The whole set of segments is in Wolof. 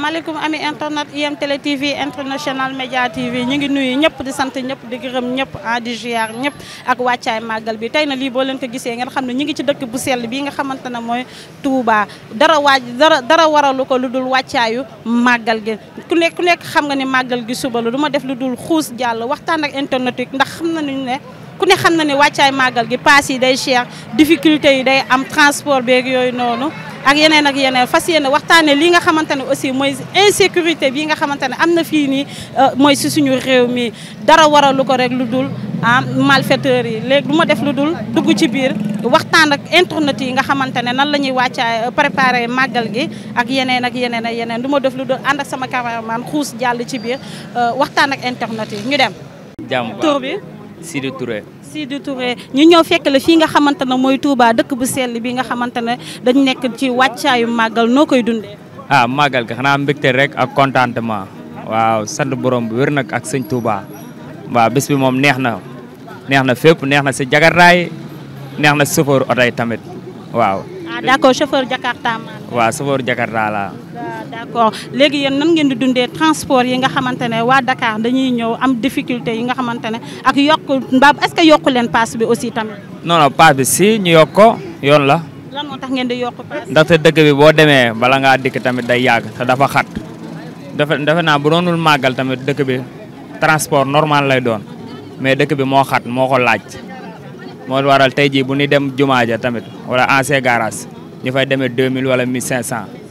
asalaamaaleykum ami internet IM Télé TV International Média TV ñu ngi nuyu ñëpp di sant ñëpp di gërëm ñëpp di ziar ñëpp ak wàccaay màggal bi tey na lii boo leen ko gisee ngeen xam ne ñu ngi ci dëkk bu sell bii nga xamante ne mooy Touba dara waralu ko lu dul wàccaayu màggal gi ku nekk xam nga ni màggal gi suba la du ma def lu dul xuus jàll waxtaan ak internet yi ndax xam nañu ne ku ne xam na ne wàccaay màggal gi paas yi day cher difficulté yi day am transport beeg yooyu noonu ak yeneen fas yéene waxtaane li nga xamante ne aussi mooy insécurité bi nga xamante ne am na fii nii mooy si suñu réew mi dara waralu ko rek lu dul malfaiteurs yi léegi du ma def lu dul dugg ci biir waxtaan ak internet yi nga xamante ne nan la ñuy wàccaay préparer màggal gi ak yeneen du ma def lu dul ànd ak sama cameraman xuus jàll ci biir waxtaan ak internet yi ñu dem. jàmm tur bi. Sidi Touré. Sidi Touré ñu ñëw fekk la fii nga xamante ne mooy Touba dëkk bu sell bi nga xamante ne dañ nekk ci wàccaayu màggal noo koy dundee. Màggal ga xanaa mbégte rek ak contentement waaw sant borom bu wér nag ak sëñ Touba waaw bés bi moom neex na fépp neex na si jagartaay neex na chauffeur oto yi tamit waaw. d'accord chauffeur Jakarta man. waaw chauffeur Jakarta la. d'accord léegi yéen nan ngeen di dundee transport yi nga xamante ne waa Dakar dañuy ñëw am difficulté yi nga xamante ne ak est-ce que yokku leen paas bi aussi tamit. non paas bi si ñu yokk ko yoon la. lan moo tax ngeen di yokk paas. ndaxte dëkk bi boo demee bala ngaa dikk tamit day yàgg te dafa xat defe naa bu doonul màggal tamit dëkk bi transport normal lay doon mais dëkk bi moo xat moo ko laaj moo waral tey jii bu ñu dem jumaa ja tamit wala ancien garage ñu fay demee 2000 wala 1500.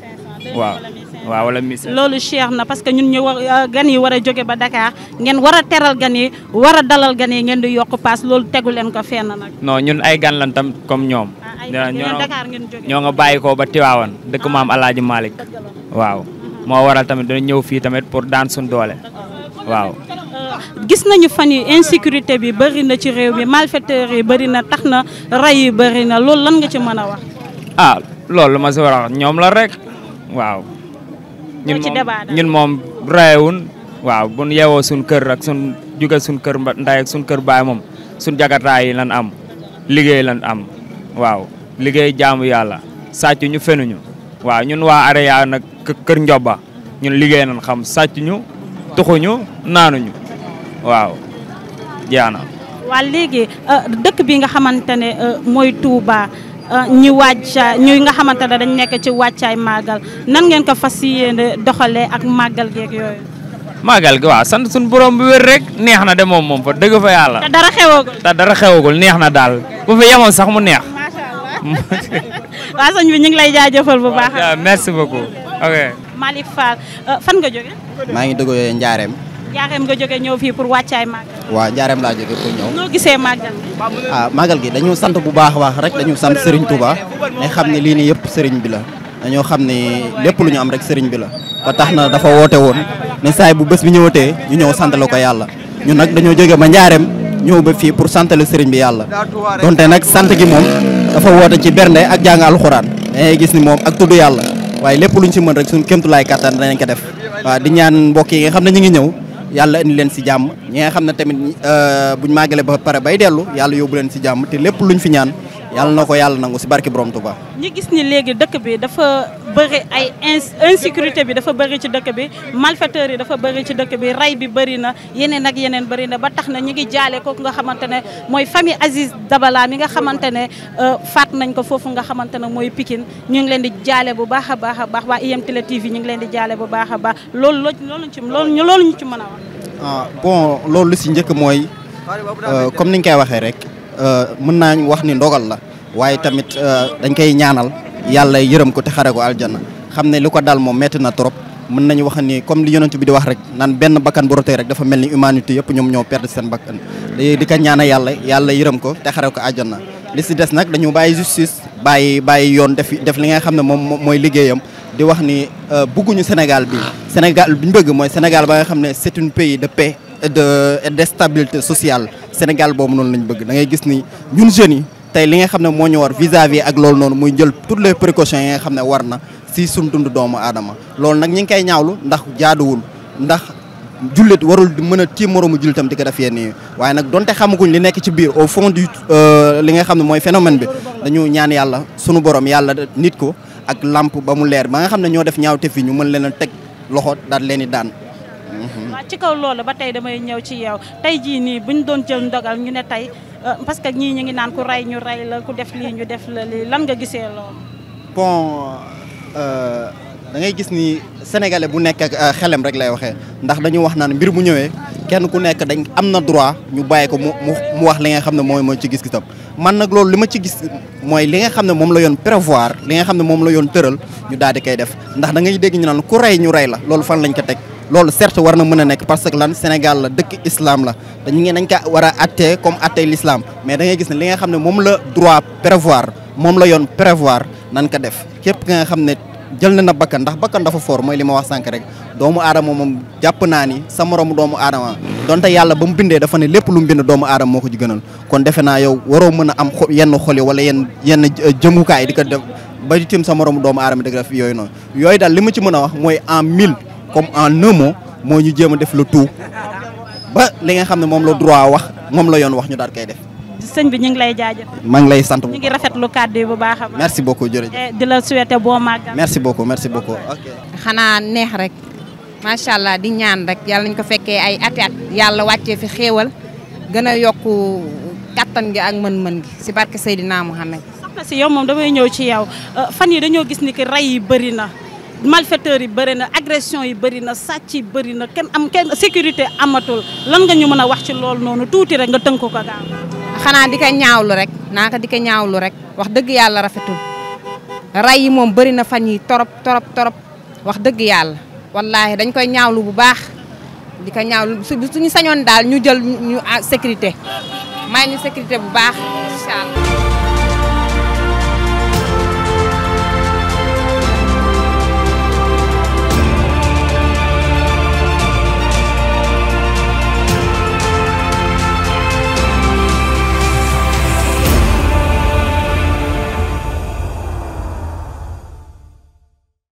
waaw wala 1500. loolu cher na parce que ñun ñu gan yi war a jóge ba Dakar ngeen war a teral gan yi war a dalal gan yi ngeen di yokk paas loolu tegu leen ko fenn nag. non ñun ay gan lan tam comme ñoom. Dakar ngeen jóge ñoo nga bàyyi ko ba Tiwaawan dëkk maam Alaaji Malick waaw moo waral tamit dañu ñëw fii tamit pour daan suñ doole waaw. gis nañu fan yi insécurité bi bëri na ci réew mi malfaiteurs yi bëri na tax na rey yi bëri na loolu lan nga ci mën a wax. loolu ma si war a wax ñoom la rek waaw. ñun moom rayewun waaw bu ñu yeewoo suñ kër ak suñ jóge suñ kër nday ak suñ kër baay moom suñ jakartaay yi lan am liggéey lan am waaw liggéey jaamu yàlla sàcc ñu fenuñu waaw ñun waa Areya nag kër Njoba ñun liggéey nañ xam sàcc ñu tuxuñu naanuñu waaw jaana. waa léegi dëkk bi nga xamante ne mooy Touba ñuy nga xamante ne dañ nekk ci wàccaay màggal nan ngeen ko fas yéene doxalee ak màggal geeg yooyu. màggal gi waaw sant suñu borom bu wér rek neex na de moom fa dëgg fa yàlla. te dara xewagul neex na daal bu fi yemoon sax mu neex. macha allah. waa sëñ bi ñu ngi lay jaajëfal bu baax. merci beaucoup ok. Malick Fall fan nga jóge. maa ngi dugg Njaareem. Njaareem nga jóge ñëw fii pour wàccaay màggal. waaw Njaareem laa jóge pour ñëw. noo gisee màggal gi. màggal gi dañu sant bu baax a baax rek dañu sant Serigne Touba ne xam ne lii nii yëpp Serigne bi la dañoo xam ne lépp lu ñu am rek Serigne bi la ba tax na dafa woote woon ne saay bu bés bi ñëwatee ñu ñëw santale ko yàlla ñun nag dañoo jóge ba Njaareem ñëw ba fii pour santale Serigne bi yàlla donte nag sant gi moom dafa woote ci bernde ak jàng alxuraan dangay gis ni moom ak tudd yàlla waaye lépp luñ ci mën rek suñu kéemtulaay kattan danañ ko def waaw di ñaan mbokk yi nga xam ne ñu ngi ñëw yàlla indi leen si jàmm ñi nga xam ne tamit buñ màggale ba pare bay dellu yàlla yóbbu leen si jàmm te lépp luñ fi ñaan yàlla na ko yàlla nangu si barki borom Touba. ñu gis ni léegi dëkk bi dafa bëri ay insécurité bi dafa bëri ci dëkk bi malfaiteurs yi dafa bëri ci dëkk bi rey bi bëri na yeneen ak yeneen bëri na ba tax na ñu ngi jaale kooku nga xamante ne mooy famille Aziz Dabala mi nga xamante ne faat nañ ko foofu nga xamante ne mooy Pikine ñu ngi leen di jaale bu baax a baax a baax waa IM Télé TV ñu ngi leen di jaale bu baax a baax loolu ñu ci mën a wax. bon loolu lu si njëkk mooy comme niñ koy waxee rek mën naa wax ni ndogal la waaye tamit dañ koy ñaanal yàlla yërëm ko te xare ko aljanna xam ne li ko dal moom metti na trop mën nañu wax ni comme li yonent bi di wax rek naan benn bakkan bu rotee rek dafa mel ni humanité yëpp ñoom ñoo perdre seen bakkan di ko ñaanal yàlla yërëm ko te xare ko aljanna li si des nag dañu bàyyi justice bàyyi yoon def li nga xam ne moom mooy liggéeyam di wax ni bëgguñu Sénégal bi Sénégal bi ñu bëgg mooy Sénégal ba nga xam ne c'est un pays de paix et de stabilité sociale Sénégal boobu noonu lañ bëgg da ngay gis ni ñun jeunes yi tey li nga xam ne moo ñu war vis-à-vis ak loolu noonu muy jël toutes les précautions yi nga xam ne war na si suñ dund doomu aadama loolu nag ñi ngi koy ñaawlu ndax jaaduwul ndax jullit warul mën a tiim moroomu jullitam di ko def yenn yi waaye nag donte xamaguñ li nekk ci biir au fond du li nga xam ne mooy phénomène bi dañu ñaan yàlla sunu borom yàlla nit ko ak lampe ba mu leer ba nga xam ne ñoo def ñaawte fi ñu mën leen a teg loxo daal leen di daan. waaw ci kaw loolu ba tey damay ñëw ci yow tey jii nii buñ doon jël ndogal ñu ne tey parce que ñii ñu ngi naan ku rey ñu rey la ku def lii ñu def la lii lan nga gisee loolu. bon da ngay gis ni sénégalais bu nekk ak xelam rek lay waxee ndax dañu wax naan mbir bu ñëwee kenn ku nekk dañ am na droit ñu bàyyi ko mu wax li nga xam ne mooy ci gis-gisam man nag loolu li ma ci gis mooy li nga xam ne moom la yoon prévoir li nga xam ne moom la yoon tëral ñu daal di koy def ndax da ngay dégg ñu naan ku rey ñu rey la loolu fan lañ ko teg. loolu certes war na mën a nekk parce que lan Sénégal la dëkk islam la dañ ko war a attee comme attee l'islam mais da ngay gis ne li nga xam ne moom la droit prévoir moom la yoon prévoir nan ko def képp nga xam ne jël na bakkan ndax bakkan dafa fort mooy li ma wax sànq rek doomu aadama moom jàpp naa ni sa moromu doomu aadama donte yàlla ba mu bindee dafa ne lépp lu mu bind doomu aadama moo ko ci gënal kon defe naa yow waroo mën a am yenn xol yi wala yenn jëmukaay di ko def ba di tim sa moromu doomu aadama di ko def yooyu noonu yooyu daal li ma ci mën a wax mooy en 1000 comme en un mot moo ñu jéem a def le tout ba li nga xam ne moom la droit wax moom la yoon wax ñu daal koy def. sëñ bi ñu ngi lay jaajëfal. maa ngi lay sant bu ñu ngi rafetlu kàddu yi bu baax a baax. merci beaucoup jërëjëf. di la souhaiter bon magal. merci beaucoup ok. xanaa neex rek macha allah di ñaan rek yàlla nañu ko fekkee ay ati at yàlla wàccee fi xéewal gën a yokku kattan gi ak mën-mën gi si barke Seydina Mohamed. soxna si yow moom damay ñëw ci yow fan yi dañoo gis ni que rey yi bëri na. malfaiteurs yi bëri na agression yi bëri na sàcc yi bëri na kenn sécurité amatul lan nga ñu mën a wax ci loolu noonu tuuti rek nga tënk ko gaaw. xanaa di ko ñaawlu rek naaka di ko ñaawlu rek wax dëgg yàlla rafetul rey yi moom bëri na fan yi torop wax dëgg yàlla wallaahi dañ koy ñaawlu bu baax di ko ñaawlu suñu sañoon daal ñu jël ñu sécurité may ñu sécurité bu baax incha allah.